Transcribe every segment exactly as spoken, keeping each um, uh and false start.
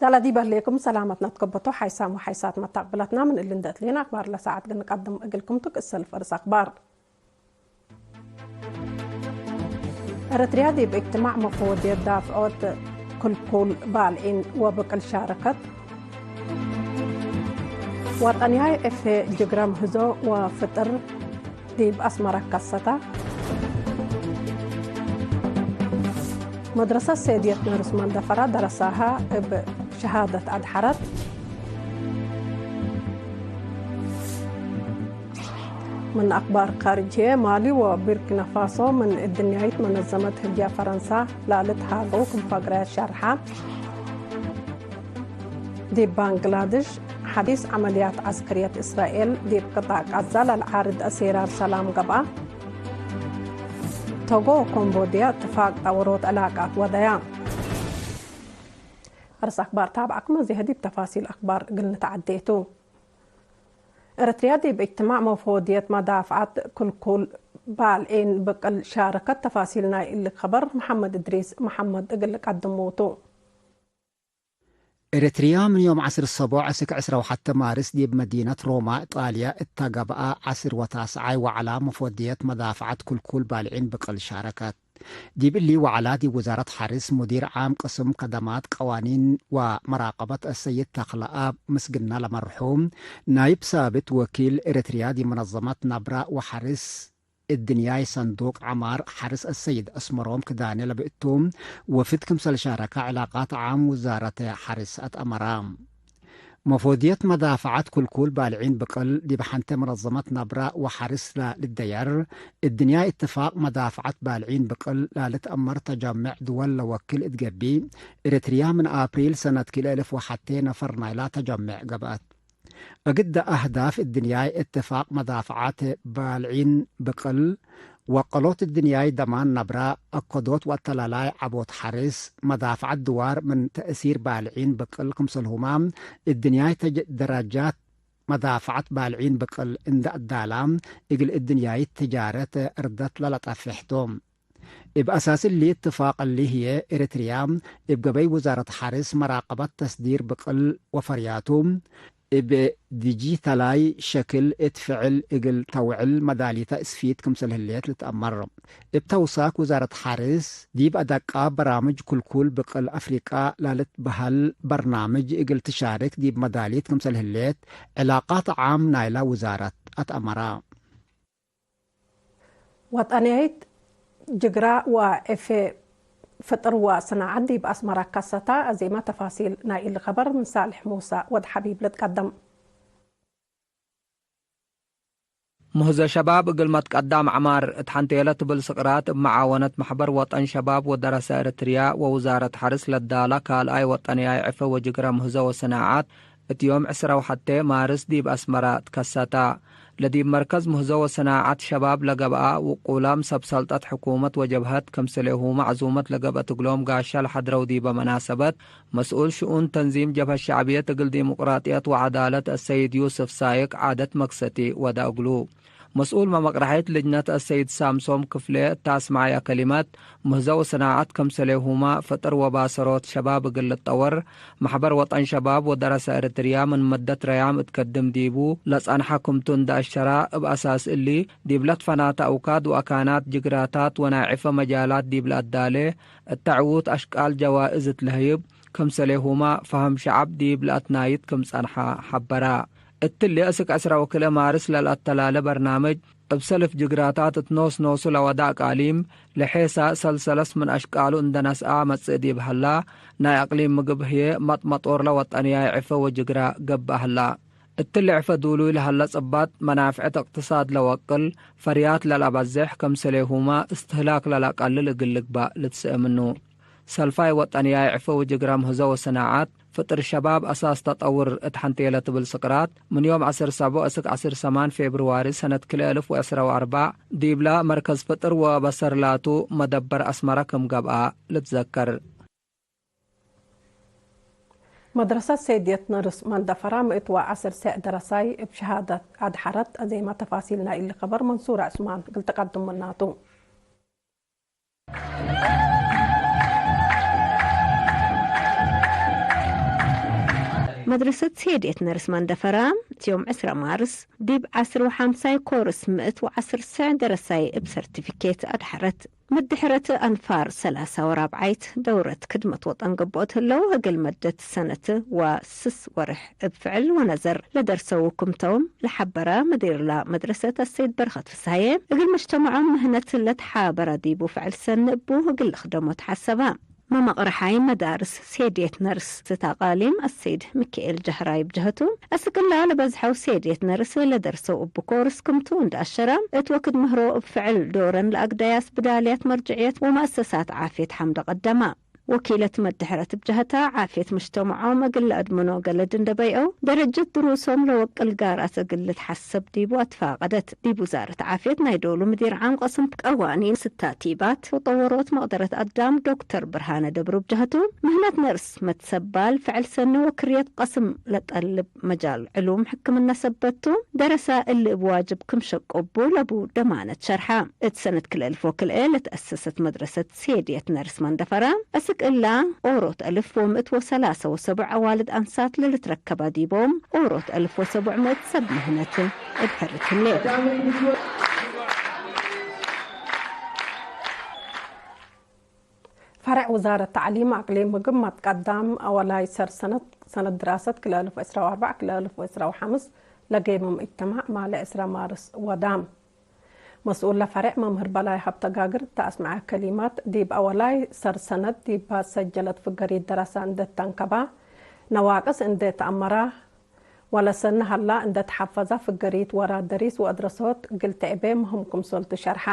አላ ዲብ ህሌኩም ሰላመትነ ትከበቶ ሓይሳም ወሓይሳት መታቅብለትና፣ ምን እሊ እንዴ እትሌነ አክባር ለሰዓት እግል ንቀድም እግልኩም ቱ ክእሰልፍ እርስ አክባር። ኤረትርያ ዲብ እጅትማዕ መፈወድየት ዳፍዖት ክልኩል ባልዒን ወብቅል ሻረከት። ወጠንያይ ዕፌ ጅግረ ምህዞ ወፍጥር ዲብ አስመረ ከሰተ። መድረሰት ሰይድየት ነርስ መንደፈራ ደረሳሀ እብ ሸሃደት አድሐረት። ምን አክባር ካርጅ ህዬ፣ ማሊ ወቡርኪናፋሶ ምን እድንያይት መነዘመት ህግየ ፈረንሳ ላልትሃገው ክም ፈግረያት ሸርሐ። ዲብ ባንግላድሽ፣ ሐዲስ ዐመልያት ዐስከርየት እስራኤል ዲብ ቅጣዕ ቃዛ ለልዓርድ አሴራር ሰላም ገብአ። ቶጎ ወኮምቦድያ እትፋቅ ጠወሮት ዕላቃት ወደያ። አርስ አክባር ታብዐኩም፣ አዜ ዲብ ተፋሲል አክባር እግል ንትዐዴ ቱ። ኤረትርያ ዲብ እጅትማዕ መፈወድየት መዳፍዐት ክልኩል ባልዒን ብቅል ሻረከት። ተፋሲል ናይ እሊ ከበር መሐመድ እድሪስ መሐመድ እግል ቀድሙ ቱ። ኤረትርያ ምን ዮም ዐስር ሰቦዕ እስክ ዕስራ ወሐተ ማርስ ዲብ መዲነት ሮማ፣ ኢጣልያ እተ ገብአ ዐስር ወታስዓይ ወዐላ መፈወድየት መዳፍዐት ክልኩል ባልዒን ብቅል ሻረከት። ዲብ እሊ ወዐላ ዲብ ውዛረት ሐርስ ሙዲር ዓም ቅስም ከደማት ቀዋኒን ወመራቀበት አሰይድ ተክለአብ ምስግና ለመርሑ፣ ናይብ ሳብት ወኪል ኤረትርያ ዲብ መነዘመት ነብረ ወሐርስ እድንያይ ሰንዱቅ ዐማር ሐርስ አሰይድ አስመሮም ክዳኔ ለብእቱ ወፍድ ክምሰል ሻረከ ዕላቃት ዓም ውዛረት ሐርስ አትአመራ። መፎድየት መዳፍዐት ክልኩል ባልዒን ብቅል ዲብ ሐንቴ መነዘመት ነብረ ወሐርስ ለልደየር እድንያይ እትፋቅ መዳፍዐት ባልዒን ብቅል ላልትአመር ተጃምዕ ድወል ለወክል እት ገብእ፣ ኤረትርያ ምን አፕሪል ሰነት ክልኤ እልፍ ወሐቴ ነፈር ናይላ ተጃምዕ ገብአት። እግደ አህዳፍ እድንያይ እትፋቅ መዳፍዐት ባልዒን ብቅል ወቀሎት እድንያይ ደማን ነብረ፣ አከዶት ወአተላላይ ዐቦት ሐርስ፣ መዳፍዐት ድዋር ምን ተእሲር ባልዒን ብቅል ክምሰልሁመ፣ እድንያይ ተጅ-፣ ደረጃት መዳፍዐት ባልዒን ብቅል እንደ አዳላ፣ እግል እድንያይት ትጃረት እርደት ለለጠፍሕ ቶም። እብ አሳስ እሊ እትፋቅ እሊ ህዬ፣ ኤረትርያ እብ ገበይ ውዛረት ሐርስ መራቀበት ተስዲር ብቅል ወፈርያቱ፣ እብ ዲጂታላይ ሸክል እት ፍዕል እግል ተውዕል መዳሊተ እስፊት ክምሰል ህሌት ልትአመር። እብ ተውሳክ ውዛረት ሐርስ፣ ዲብ አደቃ በራምጅ ክልኩል ብቅል አፍሪቃ ላልትበሀል በርናምጅ እግል ትሻርክ ዲብ መዳሊት ክምሰል ህሌት፣ ዕላቃት ዓም ናይላ ውዛረት አትአመራ። ወጠንያይት ጅግራ ወዕፌ ፍጥር ወሰናዐት ዲብ አስመረ ከሰተ። አዜመ ተፋሲል ናይ እሊ ከበር ምን ሳልሕ ሙሰ ወድ ሐቢብ ልትቀደም። ምህዞ ሸባብ እግል መትቀዳም ዐማር እት ሐንቴለ ትብል ስቅራት እብ መዓወነት መሕበር ወጠን ሸባብ ወደረሰ ኤረትርያ ወውዛረት ሐርስ ለዳላ ካልኣይ ወጠንያይ ዕፌ ወጅግረ ምህዞ ወሰናዐት እት ዮም ዕስራ ወሐቴ ማርስ ዲብ አስመረ ትከሰተ። ለዲብ መርከዝ ምህዞ ወሰናዐት ሸባብ ለገብአ ውቁላም ሰብ ሰልጠት ሕኩመት ወጀብሀት ክምስሌሁመ ዐዙመት ለገብአት እግሎም ጋሻ ለሐድረው ዲበ መናሰበት፣ መስኡል ሽኡን ተንዚም ጀብሀት ሸዕብየት እግል ዲሙቅራጥየት ወዐዳለት አሰይድ ዩስፍ ሳይቅ ዓደት መክሰቲ ወደ እግሉ። መስኡል መመቅረሐይት ልጅነት አሰይድ ሳምሶም ክፍሌ እተ አስመዐየ ከሊመት፣ ምህዞ ወሰናዐት ክምሰሌሁመ ፍጥር ወባሰሮት ሸባብ እግል ልጠወር፣ መሕበር ወጠን ሸባብ ወደረሰ ኤረትርያ ምን መደት ረያም እት ከድም ዲቡ ለጸንሐ ክምቱ እንደ አሸራ፣ እብ አሳስ እሊ፣ ዲብ ለትፈናተ አውካድ ወአካናት ጅግራታት ወናይ ዕፈ መጃላት ዲብ ለአዳሌ እተ ዕዉት አሽቃል ጀዋእዝ እት ለህይብ፣ ክምሰሌሁመ ፈሀም ሸዐብ ዲብ ለአትናይት ክም ጸንሐ ሐበረ። እትሊ እስክ ዕስራ ወክልኤ ማርስ ለልአተላለ በርናምጅ፣ እብ ሰልፍ ጅግራታት እት ኖስ ኖሱ ለወደ አቃሊም፣ ለሔሳ ሰልሰለስ ምን አሽቃሉ እንደ ነስአ መጽእ ዲብ ሀላ፣ ናይ አቅሊም ምግብ ህዬ መጥመጦርለ ወጠንያይ ዕፈ ወጅግራ ገብአ ሀላ። እትሊ ዕፈ ዱሉይ ለሀለ ጽባጥ መናፍዐት እቅትሳድ ለወቅል፣ ፈርያት ለለአበዝሕ፣ ክምሰሌሁመ እስትህላክ ለለአቀልል እግል ልግባእ ልትሰኤ ምኑ። ሰልፋይ ወጠንያይ ዕፈ ወጅግራ ምህዞ ወሰናዐት፣ ፍጥር ሸባብ አሳስ ተጠውር እት ሐንቴ ለትብል ስቅራት፣ ምን ዮም ዐስር ሰቦዕ እስክ ዐስር ሰማን ፌብርዋሪ ሰነት ክልኤ እልፍ ወዕስራ ወአርበዕ፣ ዲብላ መርከዝ ፍጥር ወበሰር ላቱ መደበር አስመረ ክም ገብአ ልትዘከር። መድረሰት ሰይድየት ነርስ መንደፈራ ምእት ወዐስር ሰዕ ደረሳይ እብ ሸሃደት አድሐረት። አዜመ ተፋሲል ናይ እሊ ከበር መንሱር ዑስማን እግል ትቀድም ምናቱ። መድረሰት ሴድየት ነርስ መንደፈራ፣ ዮም ዕስራ ማርስ፣ ዲብ ዐስር ወሐምሳይ ኮርስ ምእት ወዐስር ሰዕ ደረሳይ እብ ሰርቲፊኬት አድሐረት። ምድሕረት አንፋር ሰላሳ ወራብዓይት ደውረት ክድመት ወጠን ገብኦት ህለው፣ እግል መደት ሰነት ወስስ ወርሕ እብ ፍዕል ወነዘር ለደርሰው ክምቶም ለሐበረ፣ መዲርላ መድረሰት አሰይድ በረኸት ፍስሃዬ፣ እግል መጅተመዖም ምህነት ለትሓበረ ዲቡ ፍዕል ሰኒ እቡ እግል ልክደሞ ተሐሰበ። መመቅረሓይ መዳርስ ሴድየት ነርስ እት አቃሊም አሰይድ ሚካኤል ጀህራይ ብጀህቱ፣ አስክ እላ ለበዝሐው ሴድየት ነርስ ለደርሰው እብ ኮርስ ክምቱ እንዴ አሸረ፣ እት ወክድ ምህሮ እብ ፍዕል ዶረን ለአግደየ አስብዳልያት መርጅዕየት ወመአሰሳት ዓፍየት ሐምደ ቀደመ። ወኪለት መድሕረት እብ ጀህታ፣ ዓፍየት መጅተመዖም እግል ለአድምኖ ገለድ እንዴ በይዐው፣ ደረጀት ድሩሶም ለወቅል ጋራት እግል ልትሐሰብ ዲቡ አትፋቀደት። ዲብ ውዛረት ዓፍየት ናይ ዶሉ ምዲር ዓም ቀስም ቀዋኒን ስታቲባት ወጠወሮት መቅደረት አዳም ዶክተር ብርሃነ ደብሩ ብጀህቱ፣ ምህነት ነርስ መትሰባል ፍዕል ሰኒ ወክርየት ቀስም ለጠልብ መጃል ዕሉም ሕክምነ ሰበት ቱ፣ ደረሰ እሊ እብ ዋጅብ ክም ሸቁቡ ለቡ ደማነት ሸርሐ። እት ሰነት ክልኤ አልፍ ወክልኤ ለተአሰሰት መድረሰት ሴድየት ነርስ መንደፈረ፣ አስክ እላ ኦሮት አልፍ ወምእት ወሰላሰ ወሰቡዕ አዋልድ አንሳት ለልትረከበ ዲቦም፣ ኦሮት አልፍ ወሰቡዕ ምእት ሰብ ምህነት እብ ሕርት ህሌት። ፈሬዕ ውዛረት ተዕሊም አቅሊም ምግብ መትቀዳም አወላይ ሰር ሰነት፣ ሰነት ድራሰት ክልኤ አልፍ ወዕስራ ወአርበዕ ክልኤ አልፍ ወዕስራ ወሐምስ ለጌምም እጅትማዕ ማሌ ዕስራ ማርስ ወዳም። መስኡል ለፈሬዕ መምህር በላይ ሀብተጋግር እተ አስመዐ ከሊማት፣ ዲብ አወላይ ሰር ሰነት ዲብ ሰጀለት ፍገሪት ደረሳ እንዴ ተንከባ፣ ነዋቅስ እንዴ ተአመራ፣ ወለሰኒ ሀላ እንዴ ተሐፈዛ ፍገሪት ወራት ደሪስ ወአድረሶት እግል ትዕቤ ምህም ክምሰልቱ ሸርሐ።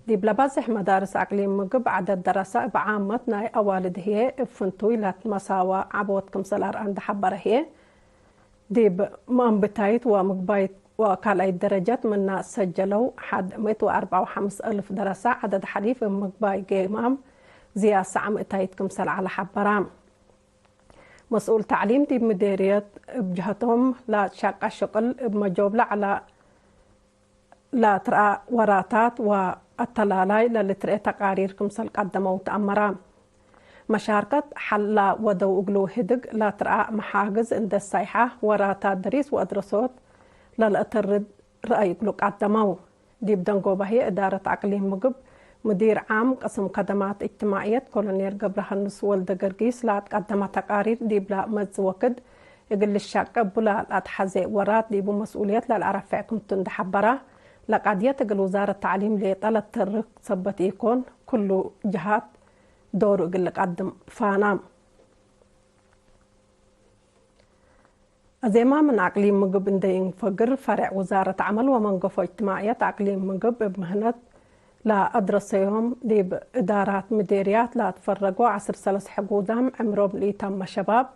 ዲብ ለበዝሕ መዳርስ አቅሊም ምግብ ዐደድ ደረሰ እብ ዓመት ናይ አዋልድ ህዬ እብ ፍንቱይ ለትመሳወ ዐቦት ክምሰል አርአ እንዴ ሐበረ ህዬ፣ ዲብ መአንብታይት ወምግባይት ወካልአይት ደረጀት ምና ሰጀለው ሐድ ምእት ወአርበዕ ወሐምስ አልፍ ደረሰ ዐደድ ሐሊፍ እብ ምግባይ ጌማም ዝያድ ሰዕ ምእታይት ክምሰል ዐለ ሐበረ። መስኡል ተዕሊም ዲብ ምዴርየት እብ ጀሀቶም ለአትሸቀ ሽቅል እብ መጆብለ ዐለ ለትረአ ወራታት ወአተላላይ ለልትርኤ ተቃሪር ክምሰል ቀደመው ተአመረ። መሻርከት ሐል ለወደው እግሉ ህድግ ለትረአ መሓግዝ እንዴ ሳይሐ ወራታት ደሪስ ወአድረሶት ለለአተርድ ረአይ እግሉ ቀደመው። ዲብ ደንጎበ ህዬ እዳረት አቅሊም ምግብ፣ ምዲር ዓም ቅስም ከደማት እጅትማዕየት ኮሎኔል ገብረሃንስ ወልደገርጊስ ለአትቀደመ ተቃሪር ዲብለ መጽእ ወክድ እግል ልሸቄ እቡ ለአትሐዜ ወራት ዲቡ መስኡልየት ለልአረፍዕ ክምቱ እንዴ ሐበረ፣ ለቀድየት እግል ውዛረት ተዕሊም ሌጠ ለተርክ ሰበት ኢኮን፣ ክሉ ጀሃት ዶሩ እግል ልቀድም ፋና። አዜማ ምን አቅሊም ምግብ እንዴ ኢንፈግር፣ ፈሬዕ ውዛረት ዐመል ወመንገፎ እጅትማዕየት አቅሊም ምግብ እብ ምህነት ለአድረሰዮም ዲብ እዳራት ምዴርያት ለአትፈረጎ ዐስር ሰለስ ሕጉዛም ዕምሮም ለኢተመ ሸባብ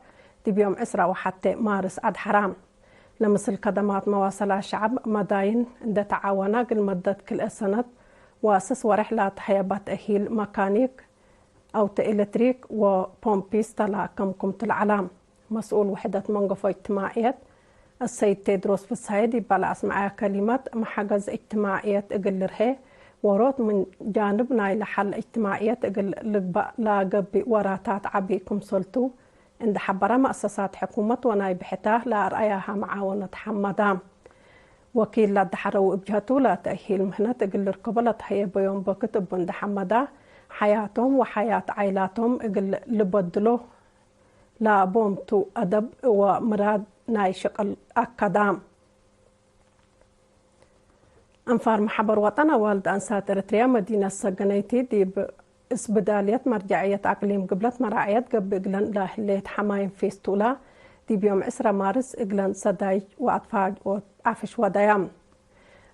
ዲብ ዮም ዕስራ ወሐቴ ማርስ አድሐራ። ለምስል ከደማት መዋሰላት ሸዐብ መዳይን እንዴ ተዓወነ፣ እግል መደት ክልኤ ሰነት ወስስ ወሬሕ ለአትሀየበ ተእሂል መካኒክ፣ አውቶ ኤለትሪክ ወፖምፒስ ተላከም ክምቱ ለዐለ። መስኡል ውሕደት መንገፎ እጅትማዕየት አሰይድ ቴድሮስ ፍስሃየ ዲበ ለአስመዐ ከሊመት፣ መሐገዝ እጅትማዕየት እግል ልርሄ ዎሮት ምን ጃንብ ናይለ ሐል እጅትማዕየት እግል ልግበእ ለገብእ ወራታት ዐቢ ክምሰልቱ እንዴ ሐበረ፣ መአሰሳት ሕኩመት ወናይ ብሕታ ለአርአያሀ መዓወነት ሐመዳ። ወኪል ለአደሐረው እብ ጀሀቱ፣ ለተእሂል ምህነት እግል ልርከቦ ለተሀየበዮም በክት እቡ እንዴ ሐመዳ፣ ሐያቶም ወሐያት ዓይላቶም እግል ልበድሎ ለቦምቱ አደብ ወምራድ ናይ ሽቅል አከዳ። አንፋር መሐበር ወጠን አዋልድ አንሳት ኤረትርያ መዲነት ሰገነይቲ ዲብ እስብዳልየት መርጀዕየት አቅሊም ግብለት መራዕየት ገብእ እግለን ለህሌት ሐማይም ፌስቱላ ዲብ ዮም ዕስረ ማርስ እግለን ሰዳይት ወአጥፋጅ ዐፍሽ ወደያ።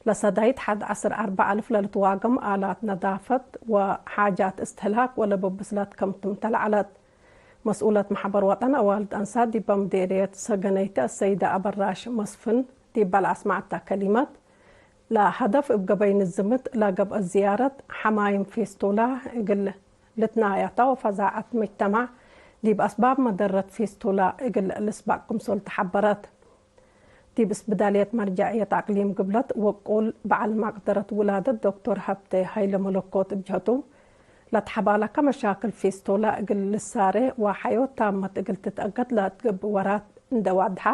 ለሰዳይት ሐድ ዐስር አርበዕ አልፍ ለልትዋገም አላት ነዳፈት ወሓጃት እስትህላክ ወለብብስለት ከምትም ተለዐለት። መስኡለት መሐበር ወጠን አዋልድ አንሳት ዲበ ምዴርየት ሰገነይቲ አሰይደ አበራሽ መስፍን ዲበ ለአስመዐተ ከሊመት፣ ለሀደፍ እብ ገበይ ንዝምት ለገብአ ዝያረት ሐማይም ፌስቱላ እግል ልትናየተ ወፈዛዐት መጅተማዕ ዲብ አስባብ መደረት ፌስቱላ እግል ልስበቅ ክምሰል ተሐበረት። ዲብ እስብዳልየት መርጀዕየት አቅሊም ግብለት ወቁል በዐል መቅደረት ውላደት ዶክቶር ሀብቴ ሀይለመለኮት እብ ጀህቱ፣ ለትሐባለከ መሻክል ፌስቶላ እግል ልሳሬ ወሐዮት ታመት እግል ትትአገድ ለትገብእ ወራት እንዴ ዋድሐ፣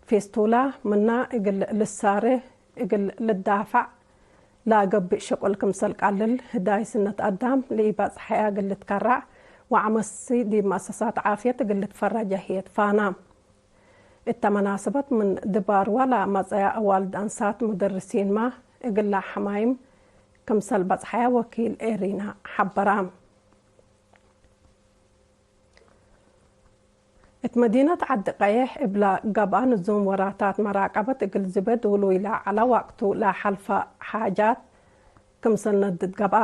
ፌስቱላ ምና እግል ልሳሬ እግል ልዳፈዕ ለገብእ ሸቁል ክምሰል ቀልል፣ ህዳይ ስነት አዳም ለኢበጽሐያ እግል ልትከረዕ ወዐመሲ ዲብ መአሰሳት ዓፍየት እግል ልትፈረጀ ህዬ ትፋና። እተ መናሰበት ምን ድባርወ ለመጸያ አዋልድ አንሳት ሙደርሲንመ እግላ ሐማይም ክምሰል በጽሐየ ወኪል ኤሪና ሐበረ። እት መዲነት ዐዲ ቀይሕ እብለ ገብአ ንዙም ወራታት መራቀበት እግል ዝበድ ውሉይ ለዐለ ወቅቱ ለሐልፈ ሓጃት ክምሰል ነድድ ገብአ።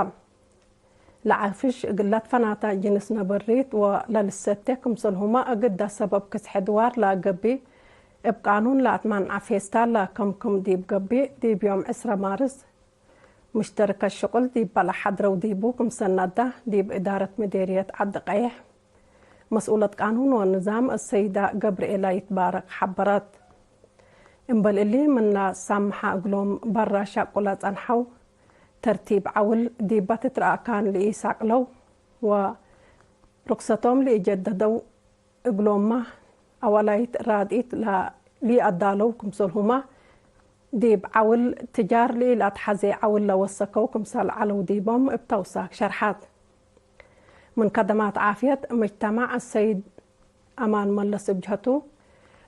ለዐፍሽ እግል ለትፈናተ ጅንስ ነበሪት ወለልሰቴ ክምሰልሁመ እግደ ሰበብ ክስሐ ድዋር ለገብእ እብ ቃኑን ለአትመንዐ ፌስታል ለከምክም ዲብ ገብእ፣ ዲብ ዮም ዕስረ ማርስ ሙሽተርከት ሽቁል ዲበ ለሐድረው ዲቡ ክምሰል ነደ ዲብ እዳረት ምዴርየት ዐዲ ቀይሕ መስኡለት ቃኑን ወንዛም አሰይዳ ገብርኤላ ይትባረክ ሐበረት። እምበል እሊ፣ ምነ ሳምሐ እግሎም በረ ሸቁለ ጸንሐው፣ ተርቲብ ዐውል ዲበ ትትረአካን ለኢሳቅለው ወሩክሰቶም ለኢጀደደው እግሎምመ፣ አወላይት ራድኢት ለኢአዳለው ክምሰልሁመ፣ ዲብ ዐውል ትጃር ለኢለአትሐዜ ዐውል ለወሰከው ክምሰል ዐለው ዲቦም እብ ተውሳክ ሸርሐት። ምን ከደማት ዓፍየት ምጅተማዕ አሰይድ አማን መለስ እብ ጀህቱ፣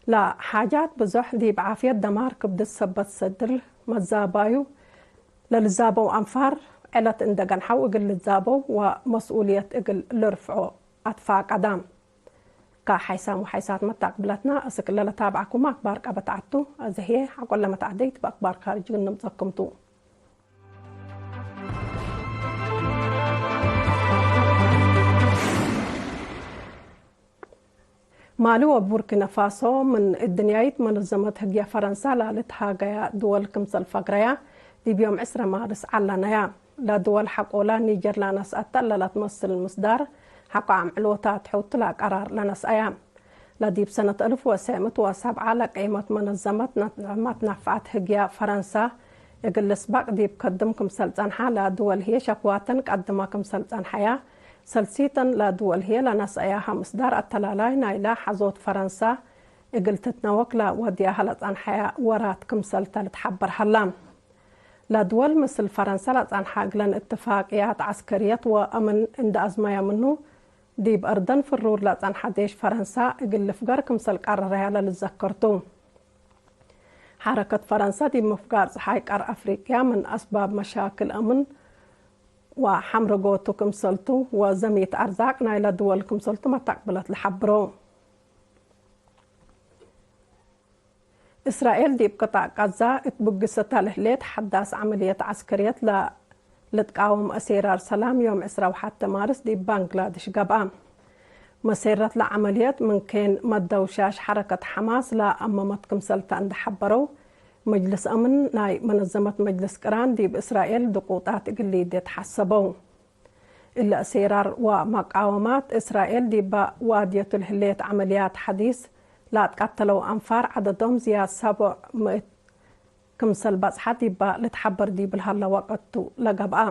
ለሓጃት ብዞሕ ዲብ ዓፍየት ደማር ክብድት ሰበት ሰድር መዛባዩ ለልዛበው አንፋር ዐለት እንደ ገንሐው እግል ልዛበው ወመስኡልየት እግል ልርፍዖ አትፋቀደ። ከሓይሳም ወሓይሳት መታቅብለትነ፣ እስክ ለለታብዐኩም አክባር ቀበት ዐቱ። አዜ ህዬ ሐቆለ መትዐደይት በአክባር ካርጅ ግንምጸኩም ቱ። ማሊ ወቡርኪነ ፋሶ ምን እድንያይት መነዘመት ህግየ ፈረንሳ ላልትሃገያ ድወል ክምሰል ፈግረያ ዲብ ዮም ዕስረ ማርስ ዐለነያ። ለድወል ሐቆላ ኒጀር ለነስአተ እለ ለትመስል ምስዳር ሐቆ አምዕሎታት ሑቱ ለቀራር ለነስአያ። ለዲብ ሰነት አልፍ ወሰዕ ምእት ወሰብዓ ለቀይመት መነዘመት ነትዕመት ነፍዐት ህግየ ፈረንሳ እግል ልስበቅ ዲብ ከድም ክምሰል ጸንሐ ለድወል ህዬ ሸክዋተን ቀድመ ክምሰል ጸንሐያ። ሰልሲተን ለድወል ህዬ ለነስአያሀ ምስዳር አተላላይ ናይለ ሐዞት ፈረንሳ እግል ትትነወክ ለወድያሀ ለጸንሐያ ወራት ክምሰል ተ ልትሐበር ሀላ። ለድወል ምስል ፈረንሰ ለጸንሐ እግለን እትፋቅያት ዐስከርየት ወአምን እንደ አዝመየ ምኑ፣ ዲብ አርደን ፍሩር ለጸንሐ ዴሽ ፈረንሰ እግል ልፍገር ክምሰል ቀረረያ ለልዘከር ቱ። ሐረከት ፈረንሰ ዲብ ምፍጋር ጸሓይ ቀር አፍሪቅያ ምን አስባብ መሻክል አምን ወሐምረጎቱ ክምሰልቱ ወዘሚት አርዛቅ ናይለ ድወል ክምሰልቱ መታቅብለት ለሐብሮ። እስራኤል ዲብ ቅጣዕ ቀዛ እት ብግሰታ ለህሌት ሐዳስ ዐመልየት ዐስከርየት ለልትቃወም አሴራር ሰላም ዮም ዕስራ ወሐተ ማርስ ዲብ ባንግላድሽ ገብአ። መሴረት ለዐመልየት ምን ኬን መደው ሻሽ ሐረከት ሐማስ ለአመመት ክምሰልተ እንደ ሐበረው፣ መጅልስ አምን ናይ መነዘመት መጅልስ ቅራን ዲብ እስራኤል ድቁጣት እግል ሊዴ ተሐሰበው። እለ አሴራር ወመቃወማት፣ እስራኤል ዲበ ዋድየቱ ለህሌት ዐመልያት ሐዲስ ለአትቀተለው አንፋር ዐደዶም ዝያድ ሰቡዕ ምእት ክምሰል በጽሐ ዲበ ልትሐበር ዲብ ለሀለ ወቅት ቱ ለገብአ።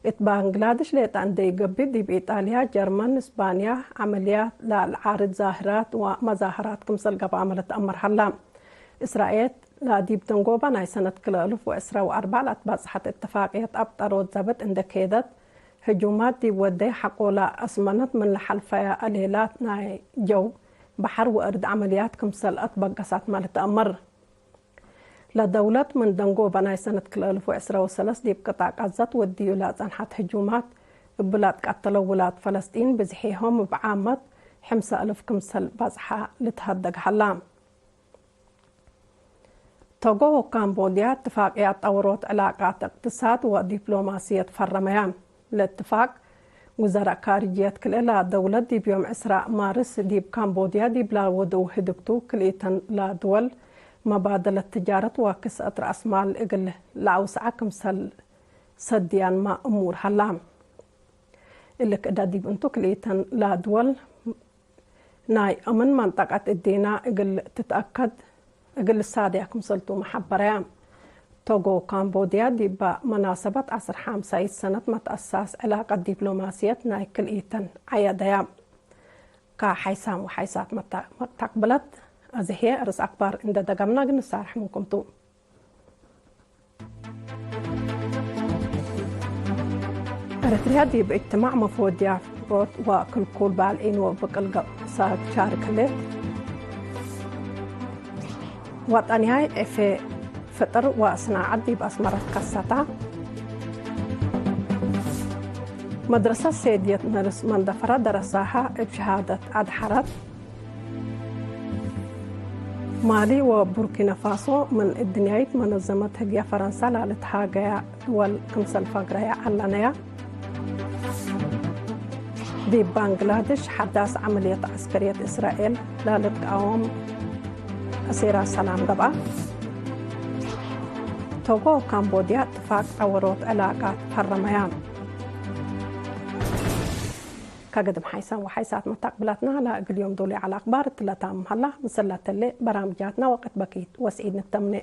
እት ባንግላድሽ ሌጠ እንዴ ኢገብእ፣ ዲብ ኢጣልያ፣ ጀርመን፣ እስባንያ ዐመልያት ለልዓርድ ዛህራት ወመዛህራት ክምሰል ገብአመ ልትአመር ሀላ። እስራኤል ለዲብ ደንጎበ ናይ ሰነት ክልኤ አልፍ ወዕስራ ወአርበዕ ለአትባጽሐት እትፋቅየት አብጠሮት ዘብጥ እንዴ ኬደት፣ ህጁማት ዲብ ወዴ ሐቆለ አስመነት ምን ለሐልፈየ አሌላት ናይ ጀው፣ በሐር ወእርድ ዐመልያት ክምሰል አትበገሳትመ ልትአመር። ለደውለት ምን ደንጎበ ናይ ሰነት ክልኤ አልፍ ወዕስራ ወሰለስ ዲብ ቅጣዕ ቀዘት ወድዩ ለጸንሐት ህጁማት፣ እብ ለአትቀተለው ውላድ ፈለስጢን ብዝሒሆም እብ ዓመት ሕምሰ አልፍ ክምሰል በጽሐ ልትሀደግ ሀላ። ቶጎ ወካምቦድያ እትፋቅያት ጠወሮት ዕላቃት እቅትሳድ ወዲፕሎማስየት ፈረመያ። ለእትፋቅ ውዘራእ ካርጅየት ክልኤ ለደውለት ዲብ ዮም ዕስራ ማርስ ዲብ ካምቦድያ ዲብ ለወደው ህድግቱ፣ ክልኢተን ለድወል መባደለት ትጃረት ወክስአት ረአስማል እግል ለአውስዐ ክምሰል ሰድያንመ እሙር ሀላ። እሊ ክእደ ዲብ እንቱ ክልኢተን ለድወል ናይ አምን መንጠቀት እዲነ እግል ትትአከድ እግል ልሳድያ ክምሰልቱ መሐበረያ። ቶጎ ካምቦድያ ዲበ መናሰበት ዐስር ሓምሳይት ሰነት መትአሳስ ዕላቀት ዲፕሎማስየት ናይ ክልኢተን ዐየደያ። ከሓይሳም ወሓይሳት መታ-፣ መታቅብለት፣ አዜ ህዬ አርእስ አክባር እንዴ ደገምነ እግል ንሳርሕ ምንኩም ቱ። ኤረትርያ ዲብ እጅትማዕ መፍወድያት ሮት ወክልኩል ባልዒን ወብቅል ገብእ ሳትሻርክ ህሌት። ወጠንያይ ዕፌ ፍጥር ወስናዐት ዲብ አስመረ ትከሰተ። መድረሰት ሴድየት ነርስ መንደፈረ ደረሳሀ እብ ሸሃደት አድሐረት። ማሊ ወቡርኪነ ፋሶ ምን እድንያይት መነዘመት ህግየ ፈረንሳ ላልትሃገያ ድወል ክምሰል ፈግረያ ዐለነያ። ዲብ ባንግላድሽ ሐዳስ ዐመልየት ዐስከርየት እስራኤል ላልትቃወም አሲራ ሰላም ገብአ። ቶጎ ወካምቦድያ እትፋቅ ጠወሮት ዕላቃት ፈረመያ። ከግድም ሓይሳም ወሓይሳት መታቅብላትና ለእግል ዮም ዶል ዐለ አክባር እትለ ታምም ሀላ። ምስል ለተሌ በራምጃትና ወቅት በኪት ወስዒድ ንተምኔ።